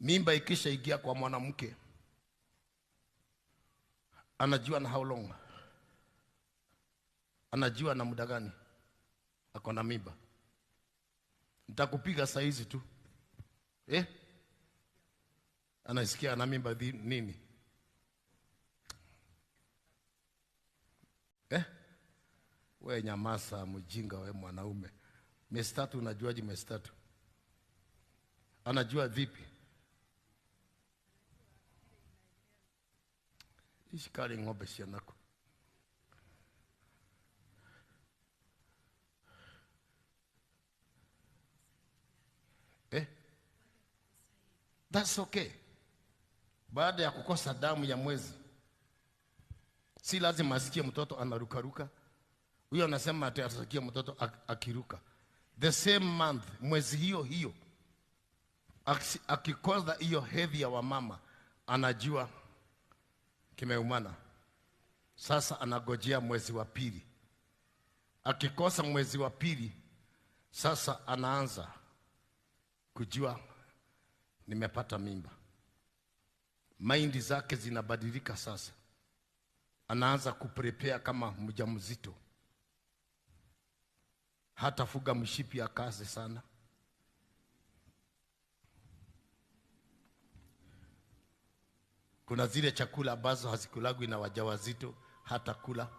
Mimba ikisha ingia kwa mwanamke, anajua na how long, anajua na muda gani ako na mimba. Nitakupiga saa hizi tu. Eh? Anasikia ana mimba nini? Eh? We nyamasa mjinga, we mwanaume. Miezi tatu unajuaje miezi tatu? Anajua vipi? Ishikali ng'ombe cianako. Eh? That's okay. Baada ya kukosa damu ya mwezi, si lazima asikie mtoto anarukaruka. Huyo anasema ati atasikia mtoto akiruka. The same month, mwezi hiyo hiyo, akikosa hiyo hedhi ya wamama, anajua kimeumana. Sasa anagojea mwezi wa pili. Akikosa mwezi wa pili, sasa anaanza kujua nimepata mimba. Maindi zake zinabadilika sasa. Anaanza kuprepare kama mjamzito. Hata fuga mshipi ya kazi sana. Kuna zile chakula ambazo hazikulagwi na wajawazito, hata kula.